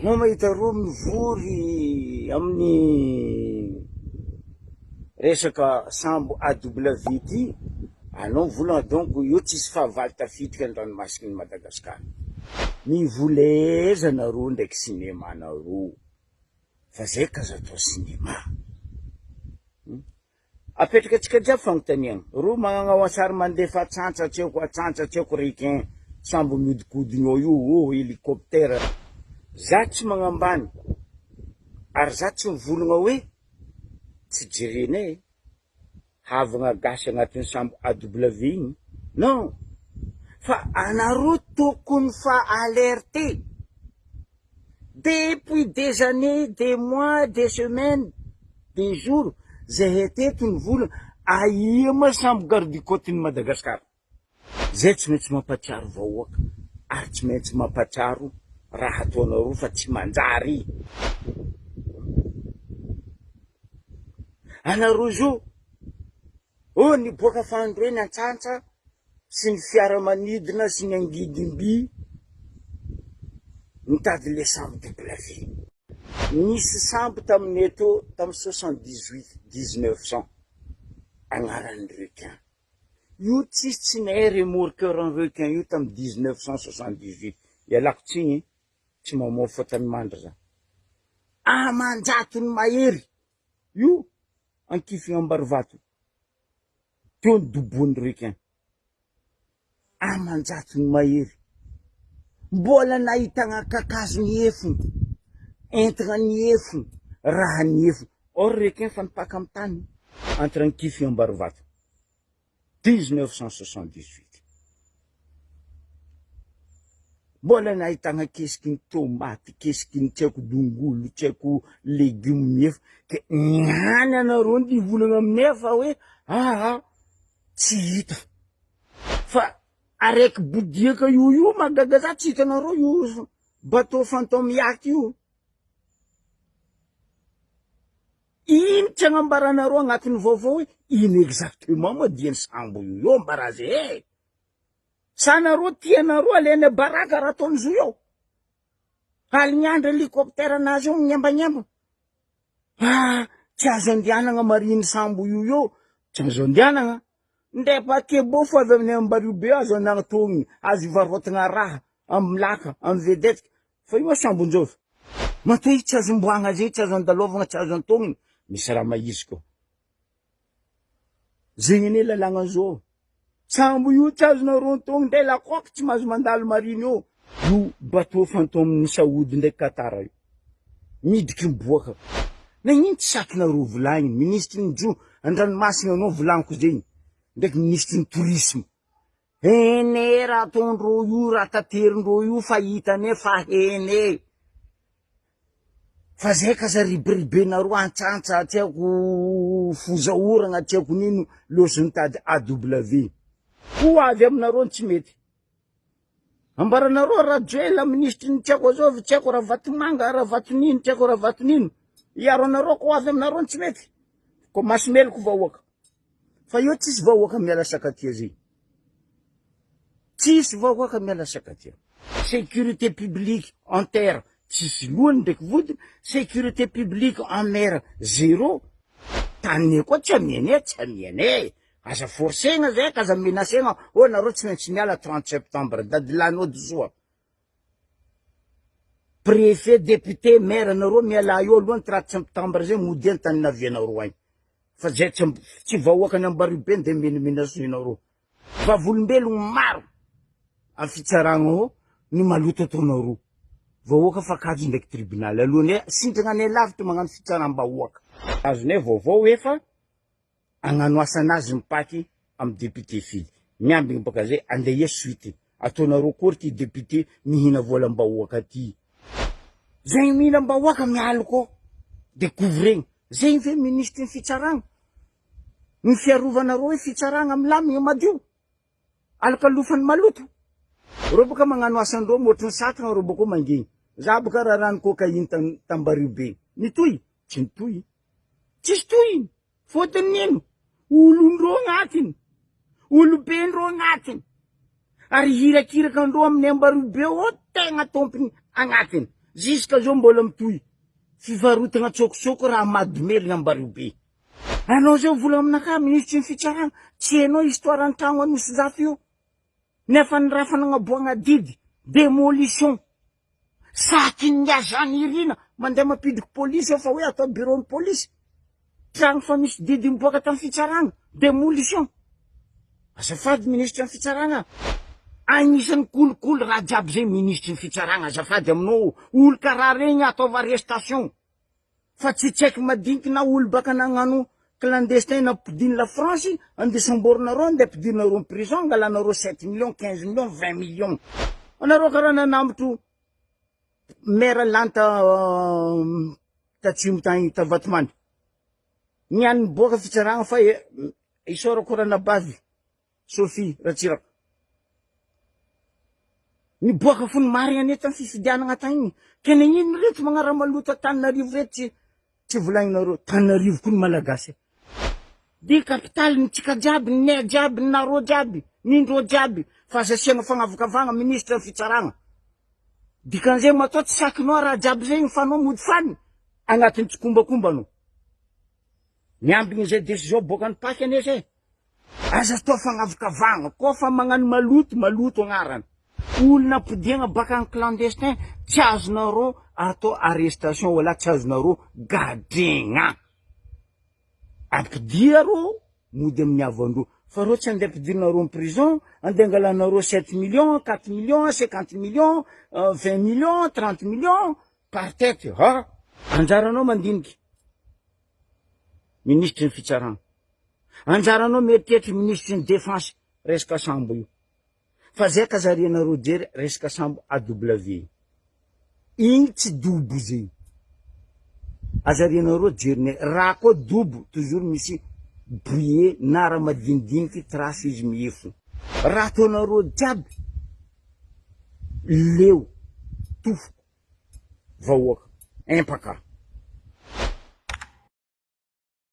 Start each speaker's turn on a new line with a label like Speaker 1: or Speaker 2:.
Speaker 1: Anao mahita roa mivory amin'ny resaka sambo AW ty, anao mivolagna donc io tsisy fahavalo tafiditra ny ranomasin'i Madagascar. Mivoleza nareo ndraiky cinéma nareo fa zay k'aza atao cinéma. Apetraka antsika jiaby fagnontaniagna. Ro magnagna sary mandefa atsantsa tsy haiko atsantsa tsy haiko requin sambo miodikodiny ao io oh hélicoptère. Za tsy magnambany ary za tsy mivolagna hoe tsy jerenay e, havagna gasy agnatin'ny sambo AW igny non fa anareo tokony fa alerte Depuis des années, des mois, des semaines, des jours zahay teto nivolagna aia ma sambo garde cote ny Madagascar? Zay tsy maintsy mampatsiaro vahoaka ary tsy maintsy mampatsiaro raha ataonareo fa tsy manjary. Anareo zao oh niboaka fanindroeny antsantsa sy ny fiaramanidina sy ny angidim-by nitady le sambo W. Nisy sambo tamin'ny eto tamin'ny 78 1900 agnaran'ny requin. Io tsisy tsy nahay remorqueur en requin io tamin'ny 1978. Ialako tsiny tsy mamoa fotany mandry za. Aman-jatony mahery io ankify Ambarivato. Teo ny doboan'ny requin. Aman-jatony mahery. Mbola nahitana kakazo niefona, entana niefona, raha niefona. Or requin fa nipaka amin'ny tany entre Ankify Ambarivato. 1978. Mbola nahitana kesiky ny tomaty, kesiky ny tsy haiko dongolo, tsy haiko legioma miefo. Ke niany anareo ny hivolagna aminay fa hoe aa tsy hita. Fa araiky bodiaka io io mahagaga za tsy hitanareo io bateau fantôme yacht io. Ino tsy agnambaranareo agnatin'ny vaovao hoe ino exactement moa dia ny sambo io eo ambaraza e! Sa nareo tianareo alaina baraka raha ataony zo eo? Alignandry hélicoptère nazy eo miembagnembagna. Ah, tsy azo andianagna mariny sambo io eo, tsy azo andianagna. Ndray paquebot fo avy amin'ny Ambariobe azo anatogny, azo ivarotagna raha amin'ny laka, amin'ny vedette. Fa io ma sambon-jovy. Matoa izy tsy azo omboagna zay, tsy azo andalovagna, tsy azo antognina, misy raha mahizy koa. Zegny anie lalàgna zao. Sambo io tsy azonareo antognina, ndray lakoaky tsy mahazo mandalo marine eo. Io bateau fantôme ny Saody ndraiky Qatar io. Miditry miboaka. Nagnino tsy sakinareo volagniny, minisitry ny jo andranomasina anao volagniko zegny, ndraiky minisitry ny tourisme. Hene raha ataondreo io, raha taterindreo io fa hitanay fa hene. Fa zay ka za ribiribenareo antsantsa tsy haiko foza oragna tsy haiko nino loso nitady AW. Ho avy aminareo ny tsy mety. Ambaranareo Rajoelina minisitry ny tsy haiko azovy tsy haiko Ravatomanga Ravatonino tsy haiko Ravatonino. Hiaro anareo ko avy aminareo ny tsy mety. Ko masimeloko vahoaka. Fa eo tsisy vahoaka miala sakatia zay. Tsisy vahoaka miala sakatia. Sécurité publique en terre tsisy lohany ndraiky vodiny, sécurité publique en mer zéro. Taninay koa tsy amianay, tsy amianay. Aza forcena zay ka aza menacena oh nareo tsy maintsy miala 30 septembre dadilahinao disoa. Préfet, député, maire nareo mialà eo aloha ny 30 septembre zay modia ny tany navianareo agny. Fa zay tsy tsy vahoaka ny Ambaribe ndeha menomenasenareo. Vavolombelogno maro am fitsaragna ao ny maloto ataonareo. Vahoaka fa kajo ndraiky tribonaly alohanay sintragna anay lavitra magnano fitsaram-bahoaka. Azonay vaovao efa Agnano asanazy mipaky am député fidy. Miambigny baka zay andeha ia suite. Ataonareo akory ty député mihina volam-bahoaka ty. Zegny mihinam-bahoaka mialoko ao de couvregny. Zegny ve minisitry ny fitsaragna? Ny fiarovanareo hoe fitsaragna milamigny madio? Alokalofan'ny maloto. Reo boka magnano asandreo mihoatry ny satrana reo boko mangigny. Za boka rarany cocaïne tambario be. Nitohy? Tsy nitohy. Tsisy tohiny. Fotony nino? Olondreo agnatiny. Olobendreo agnatiny. Ary hirakiraka andreo amin'ny ambariobe ao tegna tompony agnatiny. Jusqu'à zao mbola mitohy fivarotagna tsôkotsôko raha mahadomelina Ambariobe. Anao zao vola aminakahy minisitry ny fitsarana, tsy hainao histoire ny tragno Anosizato io. Nefa ny raha fanagnaboagna didy, demolition. Saky ny agent Nirina mandeha mampidiko polisy eo fa hoe atao bureau ny polisy. Tragno fa misy didy miboaka tamin'ny fitsarana, demolition. Azafady minisitry ny fitsarana. Agnisan'ny kolikoly raha jiaby zay minisitry ny fitsarana azafady aminao. Olo karaha regny ataova arrestation. Fa tsy tsaiky madiniky na olo baka nagnano clandestin nampidiny la France andeha samborinareo andeha ampidirinareo en prison angalanareo 7 millions 15 millions 20 millions anareo karaha nanambotro maire lanta tatsimo tagny ta Vatomandry ny any niboaka fitsaragna fa isaorako ranabavy Sophie Ratsiraka. Niboaka fony marigna anie tam fifidianagna tagny igny. Ke nagnino reto magnara-maloto Antananarivo reto tsy tsy volagninareo. Tananarivo koa ny Malagasy. Dia capitale ny tsika jiaby, ny nay jiaby, ny nareo jiaby, ny ndreo jiaby. Fa aza asiagna fagnavakavagna ministre ny fitsaragna. Dikan'izay matoa tsy sakinao raha jiaby zegny fa anao mody fanina agnatin'ny tsikombakomba anao. Miambigny izay décision boakan'ny pac anie zay. Aza atao fagnavakavahagna, koa fa magnano maloto, maloto agnarana. Olona ampodiagna baka any clandestin tsy azonareo atao arrestation wala tsy azonareo gadregna. Ampidia reo mody amin'ny havandreo. Fa reo tsy andeha ampidirinareo en prison, andeha angalanareo sept millions, quatre millions, cinquante millions, 20 millions, 30 millions par tête. Ha! Anjaranao mandiniky. Minisitry ny fitsarana. Anjaranao mieritreritra minisitry ny defense resaka sambo io. Fa zay kazarianareo jery resaka sambo AW io. Igny tsy dobo zegny. Azarianareo jerinay. Raha koa dobo toujours misy brouillé na raha madinidiniky trace izy miefo. Raha ataonareo jiaby leo tofoko vahoaka empaka.